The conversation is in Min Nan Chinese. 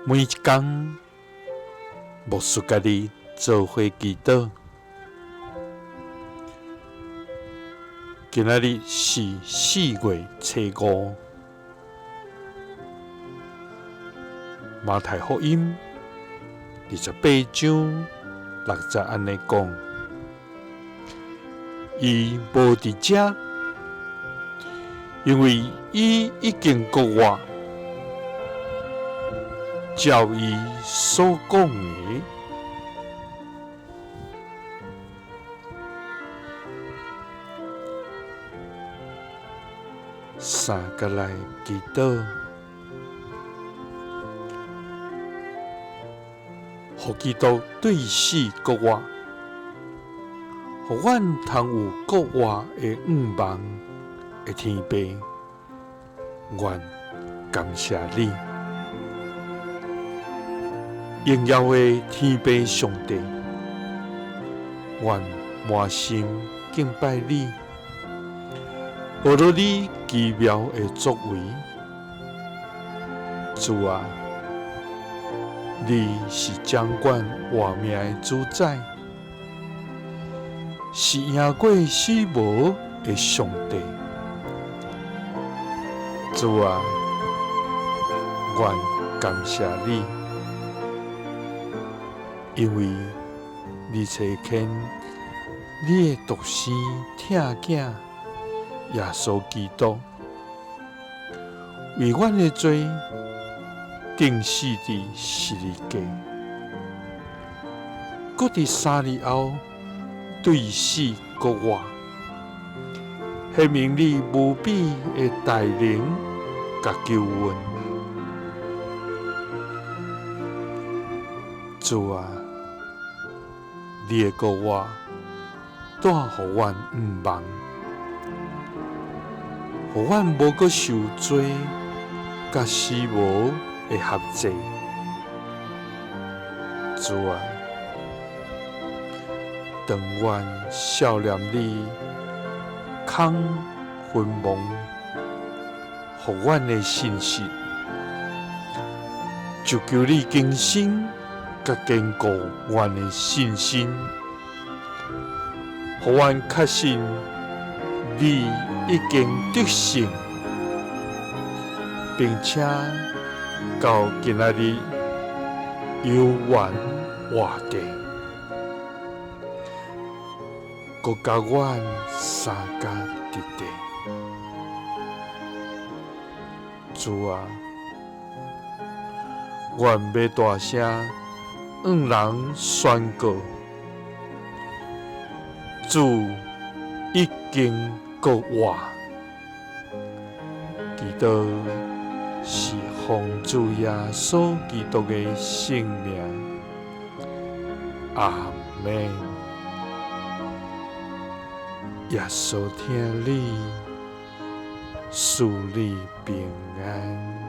每一工，牧师佮你做伙祈祷。今仔日是4月初5，马太福音28章6节按呢讲：伊无伫遮，因为伊已经复活。照伊所讲的，三个来祈祷，予基督对死复活，予阮通有复活的向望的天父，愿感谢你。荣耀的天父上帝，愿满心敬拜你，学了你奇妙的作为。主啊，你是掌管活命的主宰，是赢过死无的上帝。主啊，愿感谢你。因为你差遣你的独生疼囝耶稣基督，为阮的罪钉死伫十字架，阁伫3日后对死复活，显明你无比的大能佮救恩。主啊，你的复活带予阮向望，予阮无阁受罪佮死无的辖制。主啊，当阮少念你空坟墓予阮的信息，就求你更新佮坚固阮的信心，予阮确信你已经得胜，并且到今仔日犹原活著，阁佮阮相佮伫地。主啊，阮欲大声向人宣告，主已经复活。祈祷是奉主耶稣基督的圣名，阿们。耶稣疼你，赐你平安。